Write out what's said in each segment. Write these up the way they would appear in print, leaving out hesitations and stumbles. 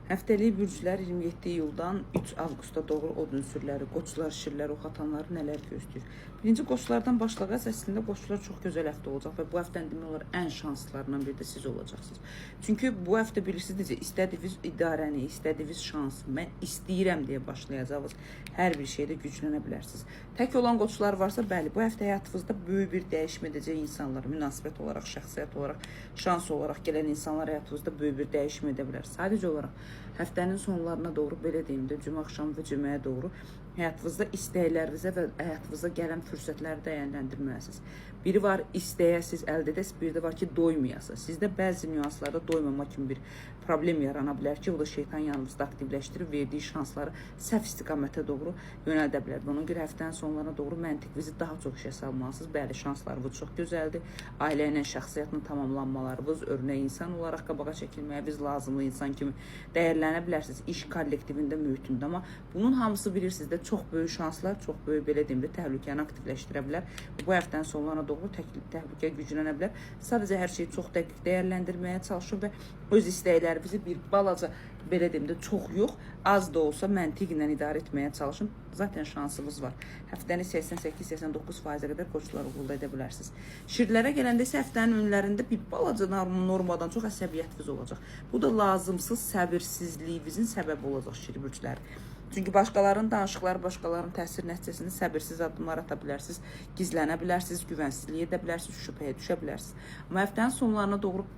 Həftəlik bürclər 27 iyuldan 3 avqusta doğru od ünsürləri, qoçlar, şirlər, ox atanları nələr gözləyir? Birinci qoçlardan başlayaq. Əslində qoçlar çox gözəl həftə olacaq və bu həftənin demək olar ən şanslılarından biri də siz olacaqsınız. Çünki bu həftə bilirsiniz necə istədiyiniz idarəni, istədiyiniz şansı mən istəyirəm deyə başlayacaqsınız. Hər bir şeydə güclənə bilərsiniz. Tək olan qoçlar varsa, bəli, bu həftə həyatınızda böyük bir dəyişim edəcək insanlar, münasibət olaraq, şəxsiyyət olaraq, şans olaraq gələn insanlar həyatınızda böyük bir dəyişim edə bilər. Sadəcə olaraq həftənin sonlarına doğru belə deyim də, cümə axşamı və cüməyə doğru həyatınızda istəklərinizə və həyatınıza gələn fürsətləri dəyərləndirməlisiniz. Biri var istəyəsiz, əldə edəsiz, biri də var ki, doymayasınız. Sizdə bəzi nüanslarda doymama kimi bir problem yarana bilər ki, o da şeytan yanınızda aktivləşdirib verdiyi şansları səhv istiqamətə doğru yönəldə bilər. Buna görə həftənin sonlarına doğru məntiqinizi daha çox işə salmalısınız. Bəli, şanslarınız çox gözəldir. Ailə ilə şəxsiyyətlə tamamlanmalarınız, örnək insan olaraq qabağa çəkilməyiniz, lazımlı insan kimi dəyərlənə bilərsiniz iş kollektivində, mühitində, amma bunun hamısı bilirsiniz də çox böyük şanslar, çox böyük belə deyim də təhlükəni aktivləşdirə bilər. Bu həftənin sonlarına doğru təhlükə güclənə bilər. Sadəcə hər şeyi çox dəqiq dəyərləndirməyə çalışın və öz istəklərinizi bir balaca belə deyim də çox yox, az da olsa məntiqlə idarə etməyə çalışın. Zaten şansınız var. Həftəni 88-89%-ə qədər qoçlar uğurlu edə bilərsiniz. Şirlərə gələndə isə həftənin önlərində bir balaca normadan çox əsəbiyyətiniz olacaq. Bu da lazımsız səbirsizliyinizin səbəbi olacaq şir bürcləri. Çünki başqalarının danışıqları, başqalarının təsir nəticəsində səbirsiz addımlar ata bilərsiniz, gizlənə bilərsiniz, güvənsizlik edə bilərsiniz, şübhəyə düşə bilərsiniz. Amma həftənin sonlarına doğru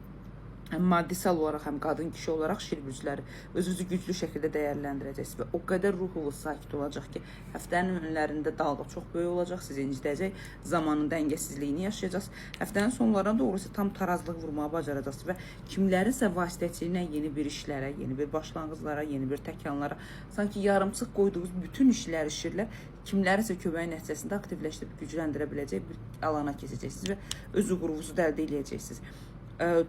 həm maddisal olaraq, həm qadın kişi olaraq şir bürcləri özünüzü güclü şəkildə dəyərləndirəcəksiniz və o qədər ruhunuz sakit olacaq ki, həftənin önlərində dalğa çox böyük olacaq, sizi incidəcək, zamanın dəngəsizliyini yaşayacaqsınız. Həftənin sonlarına doğru isə tam tarazlıq vurmağı bacaracaqsınız və kimlərinsə vasitəçiliyi ilə yeni bir işlərə, yeni bir başlanğıclara, yeni bir təkanlara, sanki yarımçıq qoyduğunuz bütün işləri şirlər kimlərinsə köməyi nəticəsində aktivləşdirib gücləndirə biləcək bir alana keçəcəksiniz və öz uğurunuzu da əldə eləyəcəksiniz.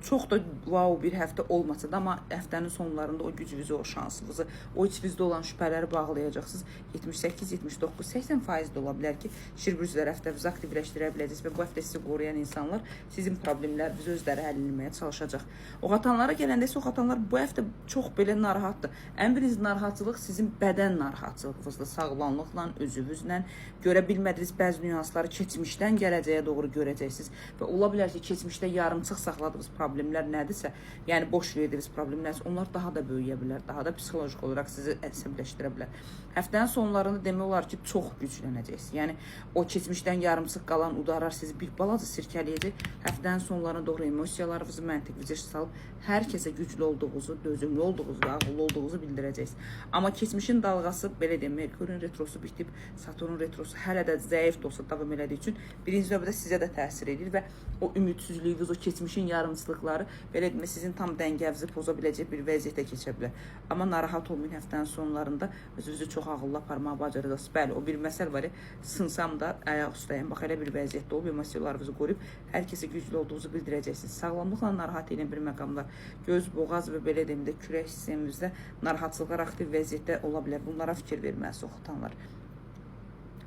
Çox da wow bir həftə olmasa da, amma həftənin sonlarında o gücünüzü, o şansınızı, o içinizdə olan şübhələri bağlayacaqsınız. 78, 79, 80% də ola bilər ki, şir bürcləri həftənizi aktivləşdirə biləcəksiniz və bu həftə sizi qoruyan insanlar sizin problemlərinizi özləri həll etməyə çalışacaq. Ox atanlara gələndə isə ox atanlar bu həftə çox belə narahatdır. Ən birinci narahatçılıq sizin bədən narahatçılığınızdır. Sağlamlıqla, özünüzlə görə bilmədiyiniz bəzi nüansları keçmişdən gələcəyə doğru görəcəksiniz və ola bilər ki, keçmişdə yarımçıq saxladığınız problemlər nədirsə, yəni boş verdiyiniz problemlərsə, onlar daha da böyüyə bilər, daha da psixolojik olaraq sizi əsəbləşdirə bilər. Həftənin sonlarında demək olar ki, çox güclənəcəksiniz. Yəni o keçmişdən yarımçıq qalan udarlar sizi bir balaca sirkələyəcək. Həftənin sonlarına doğru emosiyalarınızı, məntiqinizi salıb hər kəsə güclü olduğunuzu, dözümlü olduğunuzu və ağıllı olduğunuzu bildirəcəksiniz. Amma keçmişin dalğası, belə deyim, Merkurun retrosu bitib, Saturnun retrosu hələ də zəif də olsa davam elədiyi üçün birinci növbədə sizə də təsir edir və o ümidsizliyiniz, o keçmişin yarımçılıqları belə deyim, sizin tam dəngənizi poza biləcək bir vəziyyətə keçə bilər. Amma narahat olmayın, həftənin sonlarında özünüzü çox ağıllı aparmağı bacaracaqsınız. Bəli, o bir məsəl var ya, sınsam da ayaq üstəyəm. Bax elə bir vəziyyətdə olub emosiyalarınızı qoruyub hər kəsə güclü olduğunuzu bildirəcəksiniz. Sağlamlıqla narahat edən bir məqamlar, göz, boğaz və belə deyim də kürək sisteminizdə narahatçılıqlar aktiv vəziyyətdə ola bilər. Bunlara fikir verməlisiniz oxutanlar.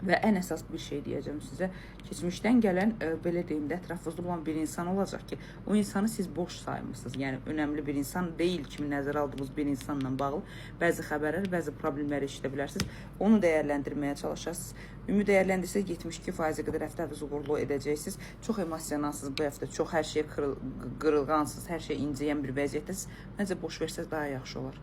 Və ən əsas bir şey deyəcəm sizə. Keçmişdən gələn belə deyim də ətrafınızda olan bir insan olacaq ki, o insanı siz boş saymısınız. Yəni önəmli bir insan deyil kimi nəzərə aldığınız bir insanla bağlı bəzi xəbərlər, bəzi problemləri eşidə bilərsiniz. Onu dəyərləndirməyə çalışarsınız. Ümumi dəyərləndirsək 72%-ə qədər həftənizi uğurlu edəcəksiniz. Çox emosionalsınız bu həftə, çox hər şeyə qırılğansınız, hər şeyə inciyən bir vəziyyətdəsiniz. Məncə boş versəz daha yaxşı olar.